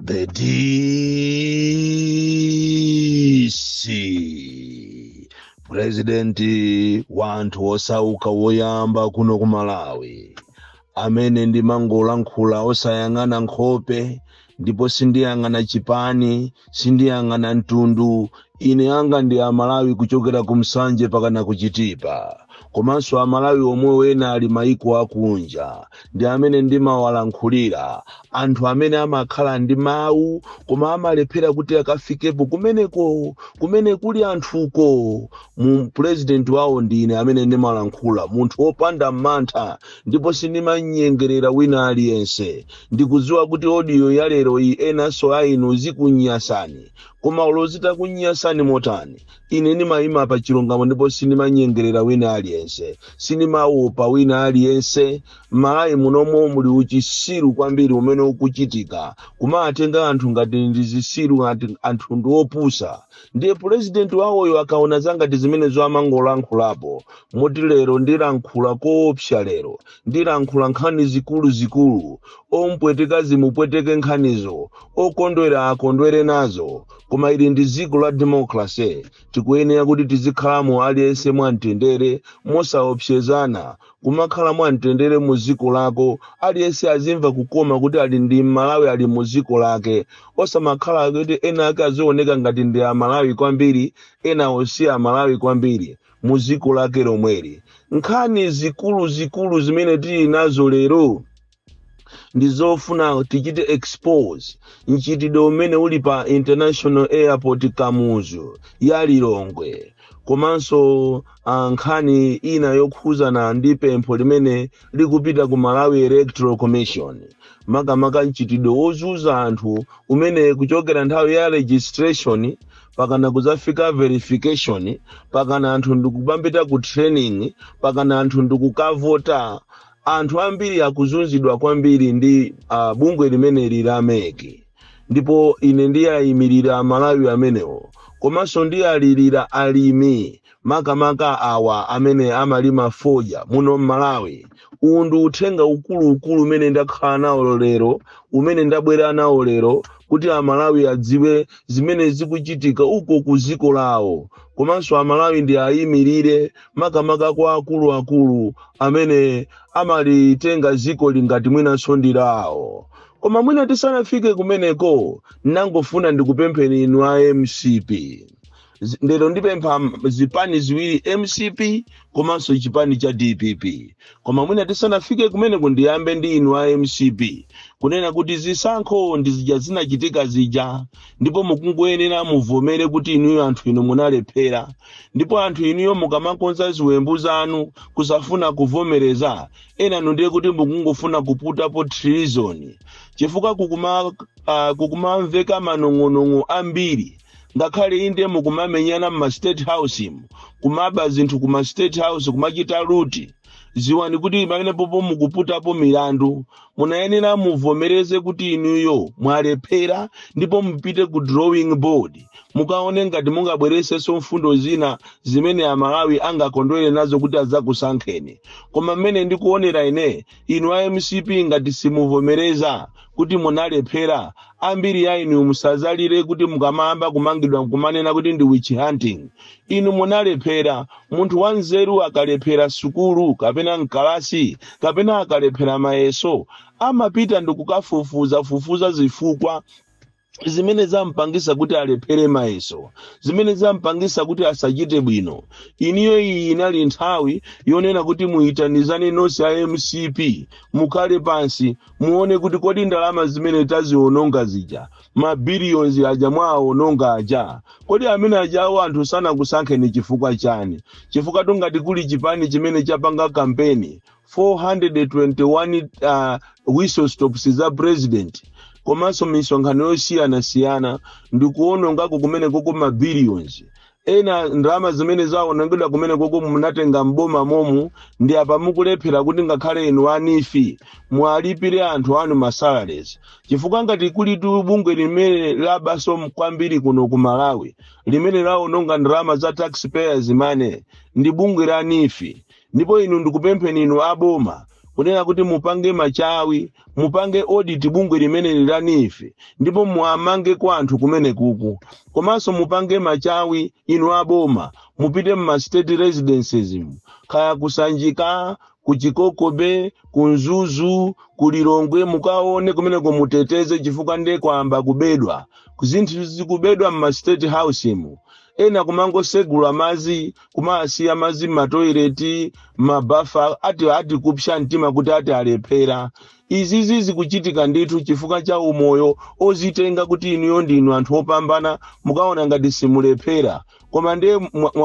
The DC, purezidenti wa anthu osauka woyamba kuno ku Malawi, amene ndimangolankhula osayang'ana nkhope, ndipo sindiyang'ana chipani, sindiyang'ana mtundu. Ine anga ndi Amalawi kuchokera ku Msanje pakana kuchitipa, komanso Amalawi omwe ena ali maiko akunja ndi amene ndimawalankhulira. Anthu amene amakhala ndi mawu koma amalephera kuti akafikepo kumeneko kumene kuli anthuko, mu purezidenti wawo ndine amene ndimalankhula, munthu wopanda mantha, ndipo sindimanyengerera wina aliyense. Ndikudziwa kuti audio ya lero iyi enanso a inu zikunyasani, koma olo zitakunyasani motani, ine ndimayima pa chilungamo ndipo sindimanyengerera wina aliyense, sindimaopa wina aliyense. Malawi munomo muli uchisiru kwambiri umene ukuchitika, kumatenga anthu ngati ndi zisiru, ngati anthu ndi opusa. Ndiye purezidenti wawoyo akaona zangati zimenezo amangolankhulapo. Moti lero ndilankhula koopsa, lero ndilankhula nkhani zikuluzikulu. Ompweteka zimupweteke nkhanizo, okondwera akondwere nazo, koma ili ndi dziko la democracy. Tikuyenera kuti tizikhalamo aliyense mwamtendere, mosaopsezana, kumakhala mwamtendere mu dziko lako. Aliyense azimva kukoma kuti ali ndi Malawi, ali mu dziko lake, osamakhala kuti ena ake azioneka ngati ndi Amalawi kwambiri, ena osi Amalawi kwambiri mu dziko lake lomweli. Nkhani zikulu zikulu zimene tili nazo lero ndi zofuna tichite expose mchitidwe umene uli pa International Airport Kamuzu ya Lilongwe, komanso nkhani ina yokhuzana ndi pempho limene likupita ku Malawi Electoral Commission, makamaka mchitidwe wozunza anthu umene kuchokera nthawi ya registration pakana kuzafika verification, pakana anthu ndikupambita ku training, pakana anthu ndikukavota. Anthu ambiri akuzunzidwa kwambiri ndi bungwe limeneli la MEC, ndipo ine ndiyayimirira Amalawi amenewo, komanso ndiyalirira alimi, makamaka awa amene amalima fodya muno mMalawi. Uwu ndi uthenga ukuluukulu umene ndakhala nawo lero, umene ndabwera nawo lero, kuti Amalawi adziwe zimene zikuchitika uko ku dziko lawo, komanso Amalawi ndi ayimirire makamaka kwa akuluakulu amene amalitenga dziko lingati mwinanso ndi lawo. Koma mwina tisanafike kumeneko, nangofuna ndikupempheni inu a MCP. Lero ndipempha zipani ziwiri, MCP komanso chipani cha DPP. Koma mwina tisanafike kumeneko, ndiyambe ndi inu a MCP, kunena kuti zisankho ndi zija zinachitika zija, ndipo mukungoyenera muvomere kuti inuyo anthu inu munalephera. Ndipo anthu inuyo mukamakonza ziwembu zanu kusafuna kuvomereza, enanu ndiye kuti mukungofuna kuputapo treason, chifukwa kukumamveka manong'onong'o ambiri. Ngakhale inde mukumamenyana mma State House, kumaba zinthu kuma State House, kumachita loot, ziwani kuti pamene popo mukuputapo milandu. Munayenera muvomereze kuti inuyo mwalephera, ndipo mupite ku drawing board, mukaone ngati mungabweresenso mfundo zina zimene Amalawi angakondwere nazo kuti adzakusankheni. Koma mmene ndikuonera ine, inu a MCP, ngati simuvomereza kuti munalephera, ambiri a inu musazalire kuti mukamayamba kumangidwa nkumanena kuti ndi witch hunting. Inu munalephera. Munthu wanzeru akalephera sukulu kapena mkalasi kapena akalephera mayeso, amapita ndikukafufuza fufuza zifukwa zimene zampangisa kuti alephere mayeso, zimene zampangisa kuti asachite bwino. Iniyo iyi inali nthawi yonena kuti muyitanizane nonse a MCP, mukhale pansi, muone kuti kodi ndalama zimene taziononga zija, ma billions aja mwaononga aja, kodi amene ajawo anthu sanakusankheni chifukwa chani? Chifukwa tungati kuli chipani chimene chapanga kampeni 421 whistle stops za president komanso misonkhano yosiyanasiyana, ndikuonongako kumene koko ma billions ena, ndalama zimene zaonongedwa kumene koko munatenga mboma momu, ndi apa mukulephera kuti ngakhale inu a NEEF mwalipire anthu anu ma salaries. Chifukwa ngati kulitu bungwe limene labaso kwambiri kuno ku Malawi, limene laononga ndalama za taxpayers money, ndi bungwe la NEEF. Ndipo inu ndikupempheni inu aboma Kunena kuti mupange machawi, mupange audit bungwe limene la NEEF, ndipo muamange kwa anthu kumene kuku. Komanso mupange machawi inu aboma, mupite mma state residences mu, kaya kuSanjika, kuChikokobe, kuMzuzu, kuLilongwe, mukaone kumeneko, muteteze, chifukwa ndiye kwamba kubedwa. Zinthu zikubedwa mma state house mu. Ena kumangosegula mazi, kumasiya mazi m'matoileti, mabafa, ati kupsya mtima kuti ati alephera. Izizi zikuchitika ndithu chifukwa cha umoyo ozitenga kuti inuyo ndinu anthu opambana, mukaona ngati simulephera. Koma ndiye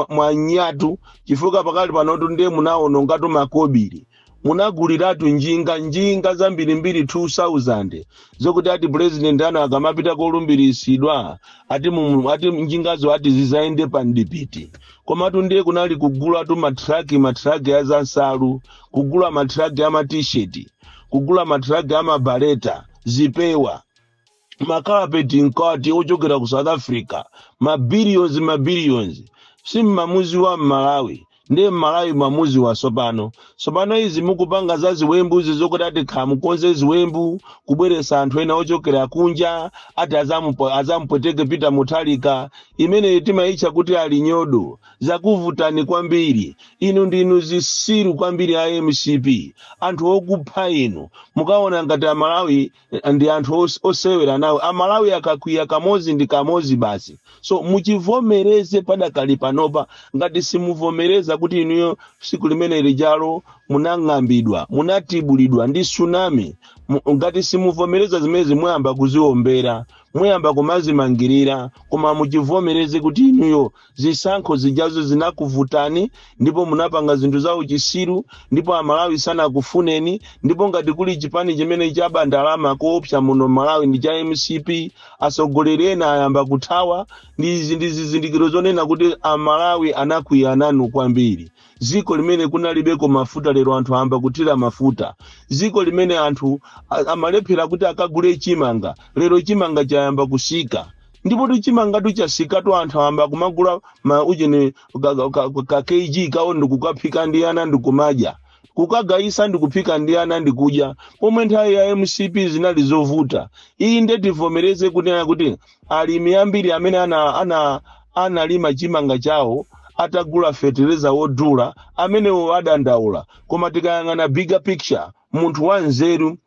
mwanyatu, chifukwa pakali panotu ndiye munawonongatu makobiri. Munaguliratu njinga, njinga zambirimbiri 2000, zokuti ati president anu akamapita kolumbirisidwa, ati njingazo ati zizayende pa mdipiti. Komatu ndiye kunali kugulatu matraki, matraki azansalu, kugula matraki ama T-shirt, kugula matraki amabaleta, zipewa, makalapeti mkati ochokera ku South Africa, mabillions, mabillions. Simmamuzi wa Mmalawi, ndiye Mmalawi mamuzi wa sopano. Sopano izi mukupanga za ziwembuzi, zokuti ati khamukonze ziwembu kubweresa anthu ena ochokera kunja, ati azampweteke Peter Mutharika, imene timayitcha kuti ali nyodo. Zakuvutani kwambiri. Inu ndinu zisiru kwambiri a MCP, anthu okupha inu. Mukaona ngati Amalawi ndi anthu osewera nawo. Amalawi akakwiya kamozi ndi kamozi basi. So muchivomereze padakali panopa. Ngati simuvomereza kuti inuyo siku limene lijalo munang'ambidwa, munatibulidwa ndi tsunami, ngati simuvomereza zimene, muyamba kuziombera, muyamba kumazimangirira. Koma muchivomereze kuti inuyo zisankho zijazo zinakuvutani, ndipo munapanga zinthu za uchisiru, ndipo Amalawi sanakufuneni. Ndipo ngati kuli chipani chimene chaba ndalama koopsa muno Malawi, ndi cha MCP. Atsogoleri ena ayamba kuthawa. Ndizi ndi zizindikiro zonena kuti Amalawi anakwiya nanu kwambiri. Ziko limene kunalibeko mafuta, lero anthu ayamba kuthira mafuta. Ziko limene anthu amalephera kuti akagule chimanga, lero chimanga chayamba kusika. Ndipo tuchimangatu chasikatu, anthu ayamba kumagula ma uchene ka kg kawo, ndikukaphika ndi ana ndikumadya, kukagayisa ndikuphika ndi ana ndikudya, pomwe nthawi ya MCP zinali zovuta. Iyi nde tivomereze kunena kuti alimi ambiri amene analima chimanga chawo atagula fetereza wodula, amenewo adandaula. Koma tikayang'ana bigger picture, munthu wanzeru,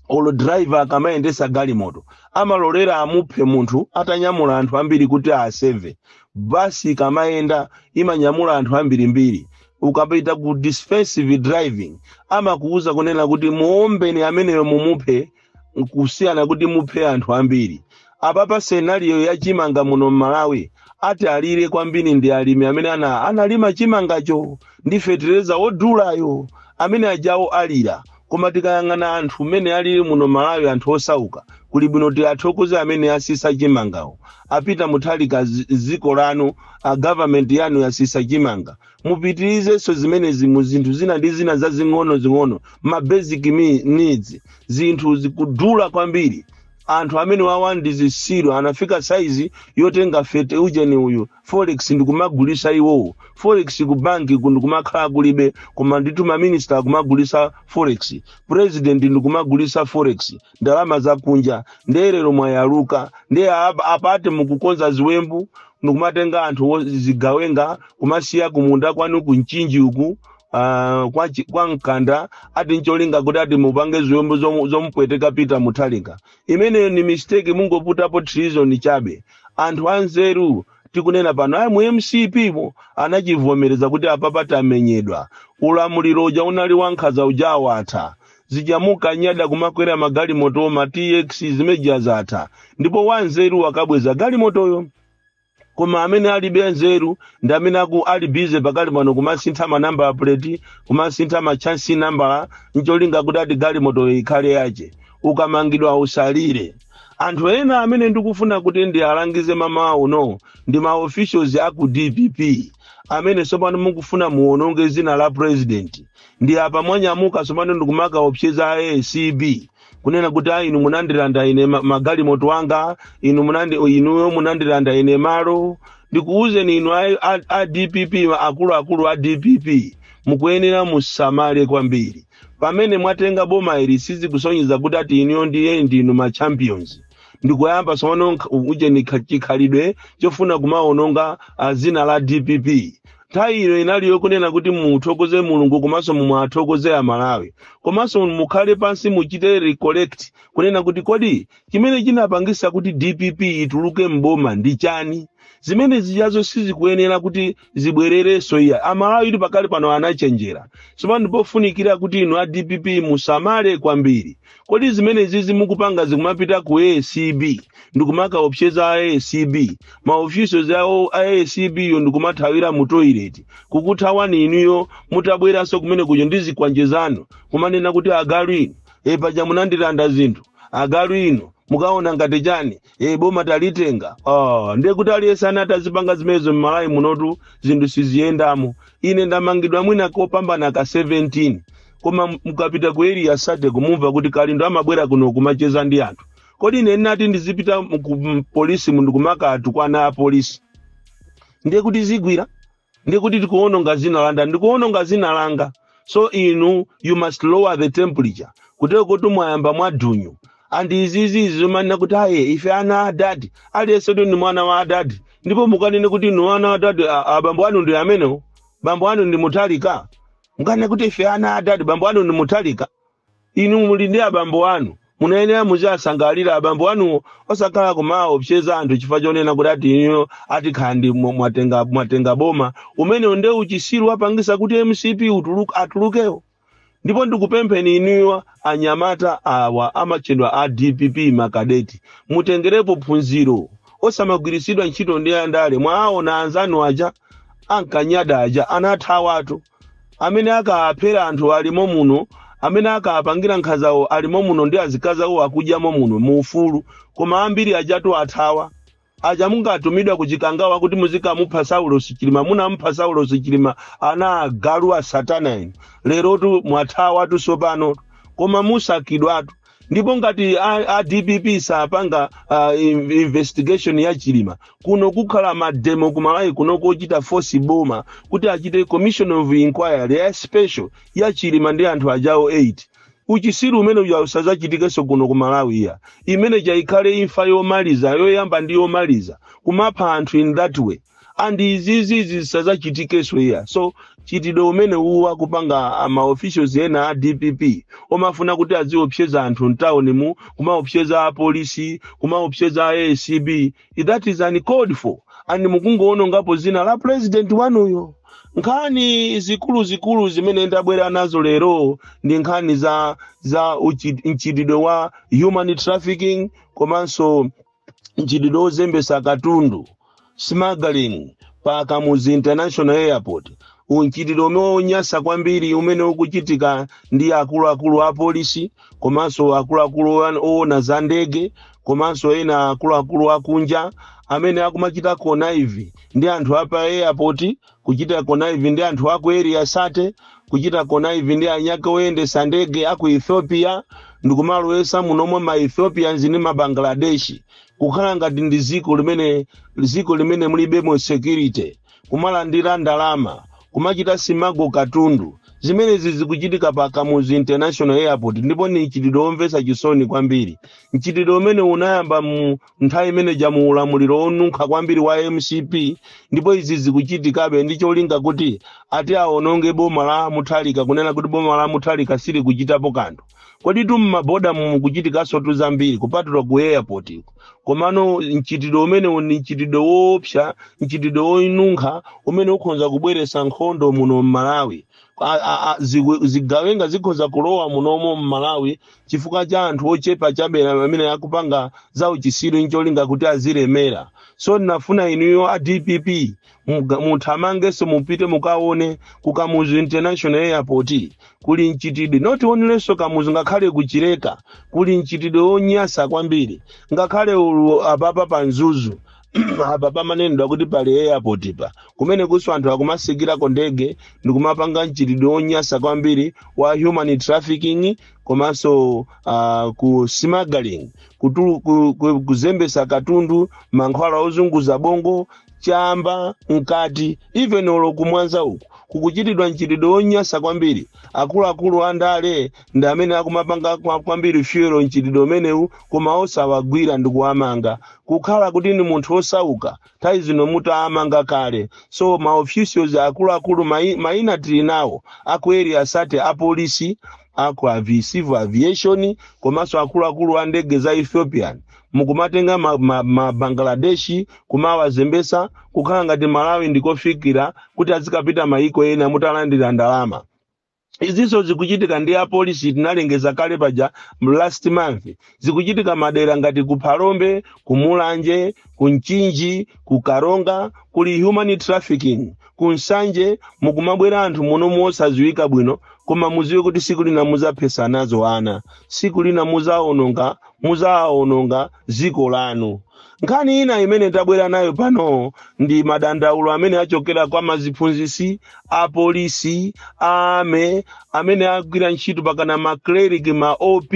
olo driver akamayendesa galimoto, amalolera amuphe munthu atanyamula anthu ambiri kuti aseve. Basi ikamayenda imanyamula anthu ambirimbiri. Ukapita ku defensive driving, amakuuza kunena kuti muombeni ameneyo, mumuphe, kusiyana kuti muphe anthu ambiri. Apapa scenario ya chimanga muno mMalawi, ati alire kwambiri ndi alimi amene analima chimangacho ndi fetereza wodulayo, amene ajawo alira. Koma tikayang'ana anthu mmene alili muno Malawi, anthu osauka, kuli bwino tiathokoze amene asisa chimangawo. Apita Mutharika, ziko lanu, a government yanu yasisa chimanga. Mupitirizenso zimenezi mu zinthu zina ndi zina zazing'ono zing'ono, ma basic needs. Zinthu zikudula kwambiri. Anthu amene wawa ndi zisiru, anafika saizi yotenga fete ujeni uyu forex ndikumagulisa iwowo. Forex ku banki ndikumakhala kulibe, koma ndithu maminista akumagulisa forex, president ndikumagulisa forex, ndalama zakunja. Nderero mwayaluka, ndiye apate mukukonza ziwembu ndikumatenga anthu zigawenga kumasiya kumunda kwanu kuMchinji uku, kwa Mkanda, ati ncholinga kuti ati mupange ziwembu zomupweteka Peter Mutharika. Imeneyo ni mistake, mungoputapo treason chabe. Anthu anzeru tikunena pano ayi mu MCP mo anachivomereza kuti apapa tamenyedwa, ulamuliro uja unali wankhanza uja awatha, zijamuka nyada kumakwera magalimoto ma TX zimeja zatha, ndipo wanzeru akabweza galimotoyo. Koma amene alibe nzeru ndi amene ali busy pakali pano kumasintha ma number plate, kumasintha ma chassis number, ncholinga kuti ati galimoto ikhale yache. Ukamangidwa usalire. Anthu ena amene ndikufuna kuti ndialangize mama uno ndi ma officials aku DPP amene tsopano mukufuna muwononge zina la president. Ndi apa mwanyamuka tsopano ndikumakaopseza ACB kunena kuti a inu munandilanda ine magalimoto anga, inuyo munandilanda ine malo. Ndikuwuzeni inu a DPP, akuluakulu a DPP, Mukuyenera musamale kwambiri. Pamene mwatenga boma ili, sizikusonyeza kuti ati inuyo ndiye ndinu ma champions. Ndikuyamba tsopano ujeni chikhalidwe chofuna kumaononga zina la DPP. Nthawi ino inali yokunena kuti muthokoze Mulungu, komanso mumwathokoze Amalawi, komanso mukhale pansi muchite recollect kunena kuti kodi chimene chinapangisa kuti DPP ituluke mboma ndi chani? Zimene zijazo sizikuyenera kuti zibwererenso iya. Amalawi ili pakali pano anachenjera. Tsopano ndipofunikira kuti inu a DPP musamale kwambiri. Kodi zimene zizi mukupanga zikumapita ku ACB, ndikumakaopseza a ACB, ma officials awo a ACB yo ndikumathawira mu toilet kukuthawani inuyo, mutabweranso kumene kujo ndi zikwanje zanu, kumanena kuti agalu inu, paja munandilanda zinthu, agalu inu, mukaona ngati chani, boma talitenga. Oh, ndiye kuti aliyense anati azipanga zimenezo m'Malawi munotu zinthu siziyendamo. Ine ndamangidwa mwina kopambana ka 17, koma mukapita ku Area 30 kumumva kuti Kalindo amabwera kuno kumacheza ndi anthu. Kodi ine ndinati ndizipita ku polisi ndikumakatu a polisi? Ndiye kuti zigwira, ndiye kuti tikuononga zina langa, ndikuononga zina langa. So inu, you must lower the temperature kutero kuti mwayamba mwadunyu. And izizi zimanena kuti aye, ife ana adadi, aliyense ndi mwana wa adadi. Ndipo mukanene kuti inu ana adadi, abambo anu ndi amenewo, bambo anu ndi Muthalika. Mukanene kuti ife ana adadi, bambo anu ndi Muthalika. Inu muli ndi abambo anu, munayenera muziasangalira abambo anuwo, osakhala kumaopseza anthu chifukwa chonena kuti ati inuyo ati khandi mwatenga boma. Umenewo nde uchisiru wapangisa kuti MCP atulukewo. Ndipo ndikupempheni inuyo anyamata awa amatchedwa a DPP, makadeti, mutengerepo phunziro, osamagwiritsidwa ntchito ndi andale. Mwaona anzanu aja ankanyada aja anathawatu. Amene akaphera anthu alimo muno, amene akapangira nkhanzawo alimo muno, ndi azikazi awo akudyamo muno mu ufulu. Koma ambiri ajatu athawa. Aja mungatumidwa kuchikangawa kuti muzikamupha Saulos Chilima, munamupha Saulos Chilima, ana agalu a satana inu. Lerotu mwathawatu sopano, koma musakidwatu. Ndipo ngati a DPP sapanga investigation ya Chilima, kuno kukhala ma demo kumalawi kuno kochita force boma kuti achite commission of inquiry ya special ya Chilima ndi anthu ajawo 8. Uchisiru umene uja usazachitikenso kuno ku Malawi iya. Imene chaikhale imfa yomaliza, yoyamba ndi yomaliza kumapha anthu in that way, and izizi zisazachitikenso iya. So chitidwe umene uwa kupanga ma officials ena a DPP omafuna kuti aziopseza anthu mtawuni mu, kumaopseza apolisi, kumaopseza a ACB, that is uncalled for, and mukungoonongapo zina la president wanuyo. Nkhani zikuluzikulu zimene ndabwera nazo lero ndi nkhani za mchitidwe wa human trafficking, komanso mchitidwe wozembesa katundu, smuggling, pa Kamuzu International Airport. Mchitidwe umene wonyasa kwambiri umene ukuchitika ndi akuluakulu a polisi, komanso akuluakulu oona za ndege, komanso ena akuluakulu akunja amene akumachita connive ndi anthu apa airport, kuchita connive ndi anthu aku Area 30, kuchita connive ndi anyake oyendesa ndege aku Ethiopia, ndikumalowesa munomwe ma Ethiopians ndi ma Bangladeshi, kukhala ngati ndi ziko limene mulibemo security, kumalandira ndalama, kumachita smuggle katundu. Zimenezi zikuchitika pa Kamuzu International Airport, ndipo ni mchitidwe womvetsa chisoni kwambiri. Mchitidwe umene unayamba mu nthawi imeneja mu ulamuliro onunkha kwambiri wa MCP, ndipo izi zikuchitikabe ndi cholinga kuti ati aononge boma la Muthalika, kunena kuti boma la Muthalika sili kuchitapo kanthu. Kodi tu mmaboda mukuchitikanso tu zambiri kupatula ku airport iko. Komano mchitidwe umene ni mchitidwe woopsa, mchitidwe wonunkha umene ukhoza kubweretsa nkhondo muno m'Malawi. Zigawenga zikhoza kulowa munomo m'Malawi chifukwa cha anthu ochepa chabe amene akupanga za uchisiru ncholinga kuti azilemera. So ndinafuna inuyo a DPP muthamangenso mupite mukaone ku Kamuzu International Airport kuli mchitidwe, not only Kamuzu, ngakhale kuchileka kuli mchitidwe wonyasa kwambiri. Ngakhale ulu apapa pa Mzuzu apa pamanenedwa kuti pali airport pa, kumene kuso anthu akumasikirako ndege ndikumapanga mchitidwe wonyasa kwambiri wa human trafficking, komanso ku smuggling, kuzembesa katundu, mankhwala ozunguza bongo. Chamba mkati, even olo kumwanza uku kukuchitidwa mchitidwe wonyasa kwambiri. Akuluakulu andale ndi amene akumapanga kwambiri fuel mchitidwe umenewu, koma osawagwira ndi kuwamanga. Kukhala kuti ndi munthu osauka, nthawi zino mutaamanga kale. So ma officials akuluakulu, maina tili nawo aku Area 30, apolisi, aku civil aviation, komanso akuluakulu a ndege za Ethiopian, mukumatenga ma Bangladeshi kumawazembesa, kukhala ngati Malawi ndikofikira kuti azikapita maiko ena mutalandira ndalama. Izinso zikuchitika ndi apolisi, tinalengeza kale paja last month. Zikuchitika madera ngati ku Phalombe, ku Mulanje, ku Mchinji, ku Karonga, kuli human trafficking. Ku Nsanje mukumabwera anthu muno mosadziwika bwino. Koma muziwe kuti siku lina muzaphesa nazo ana, siku lina muzaononga dziko lanu. Nkhani ina imene tabwera nayo pano ndi madandaulo amene achokera kwa maziphunzitsi, apolisi, ame amene agwira ntchito pakana ma cleric, ma OP,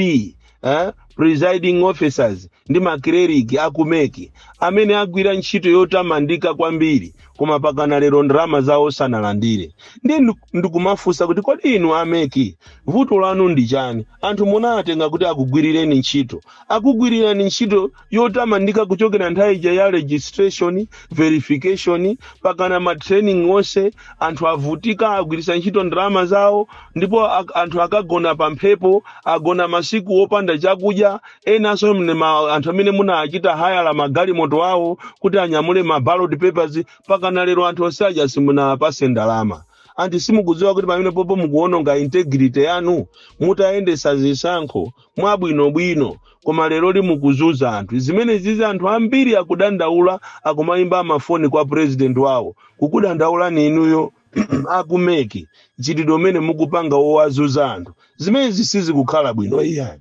presiding officers ndi ma cleric aku MEC, amene agwira ntchito yotamandika kwambiri, koma pakana lero ndalama zawo sanalandire. Ndi ndikumafunsa kuti kodi inu a MEC vuto lanu ndi chani? Anthu munawatenga kuti akugwirireni ntchito, akugwirirani ntchito yotamandika kuchokera nthawi ija ya registration, verification, pakana ma training onse. Anthu avutika, agwiritsa ntchito ndalama zawo, ndipo anthu akagona pa mphepo, agona masiku opanda chakudya. Enanso anthu amene munachita hire magalimoto awo kuti anyamule ma ballot papers, pakana lero anthu onse aja simunapase ndalama. Anthu simukudziwa kuti pamene popo mukuononga integrity yanu mutayendesa zisankho mwabwinobwino, koma lero limukuzunza anthu. Zimene zizi anthu ambiri akudandaula, akumayimba mafoni kwa president wawo kukudandaulani inuyo aku MEC, mchitidwe umene mukupanga wowazunza anthu. Zimene sizikukhala bwino iyani.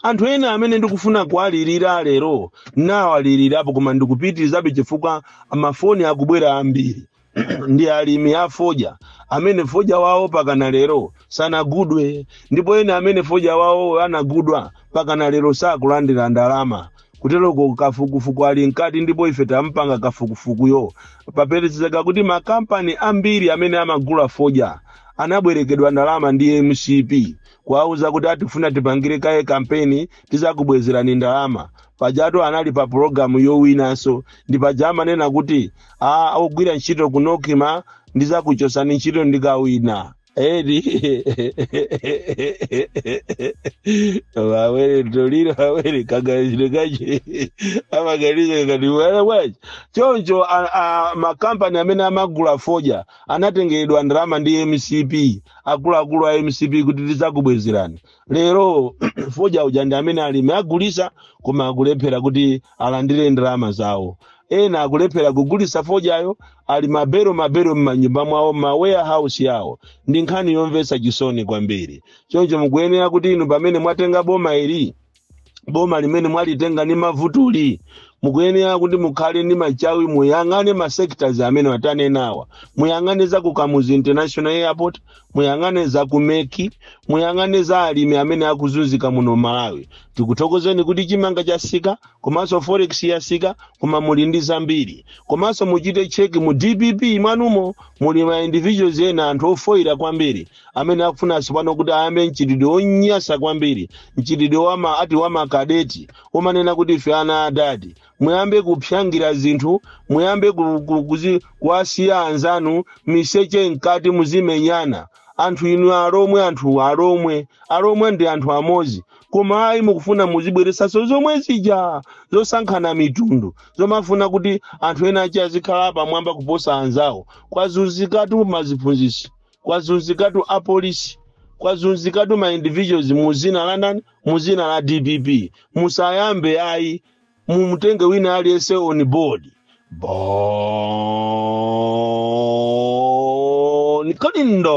Anthu ena amene ndikufuna kuwalirira lero, nawalirirapo koma ndikupitirizabe chifukwa mafoni akubwera ambiri, ndi alimi a fodya amene fodya wawo pakana lero sanagudwe, ndipo ena amene fodya wawo anagudwa pakana lero sakulandira ndalama. Kuteroko kafukufuku ali mkati, ndipo ife tampanga kafukufukuyo. Papezeka kuti makampani ambiri amene amagula fodya anabwerekedwa ndalama ndi MCP, kuwauza kuti atifuna tipangire kaye kampeni, tizakubwezerani ndalama. Pajatu anali pa pologalamu yowinanso, ndi paja amanena kuti a ogwira ntchito ku NOCMA ndizakuchosani ntchito ndikawina. Edi wawere toliro wawere kaganiziro kache amaganiza kati wala bwachi. Choncho makampani amene amagula fodya anatengeredwa ndalama ndi MCP, akuluakulu a MCP, kuti tizakubwezerani. Lero fodya uja ndi amene alimi agulisa, koma akulephera kuti alandire ndalama zawo. Ena akulephera kugulisa fodyayo, ali mabero mabero m'manyumba mwawo, ma warehouse yawo. Ndi nkhani yomvetsa chisoni kwambiri. Choncho mukuyenera kuti inu pamene mwatenga boma ili, boma limene mwalitenga ndi mavutuli, mukuyenera kuti mukhale ndi machawi, muyang'ane ma sectors amene watanenawa. Muyang'ane za ku Kamuzu International Airport, muyang'ane za ku MEC, muyang'ane za alimi amene akuzunzika muno Malawi. Tikuthokozeni kuti chimanga chasika komanso forex yasika, koma muli ndi zambiri. Komanso muchite check mu DPP mwanumo, muli ma individuals ena, anthu ofoira kwambiri, amene akufuna pano kuti ayambe mchitidwe wonyasa kwambiri, mchitidwe wama ati wamakadeti umanena kuti ife ana adadi. Muyambe kupyangira zinthu, muyambe kuwasiya anzanu miseche mkati, muzimenyana. Anthu inu alomwe, anthu alomwe, alomwe ndi anthu amodzi, koma ayi, mukufuna muzibweresanso zomwe zija zosankhana mitundu, zomafuna kuti anthu ena achi azikhala pamwamba kuposa anzawo. Kwazunzikatu maziphunzitsi, kwazunzikatu apolisi, kwazunzikatu ma individuals muzina la ndani? Muzina la DPP. Musayambe ayi, mumutenge wina aliyense on board. Bon Kalindo,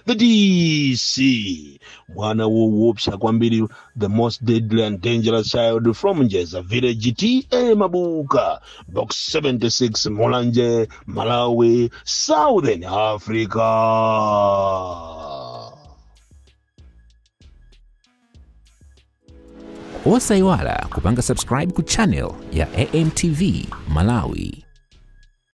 the DC, mwana woopsa kwambiri, the most deadly and dangerous child from Njeza village, TA Mabuka, Box 76, Mulanje, Malawi, Southern Africa. Osayiwala kupanga subscribe ku channel ya AMTV Malawi.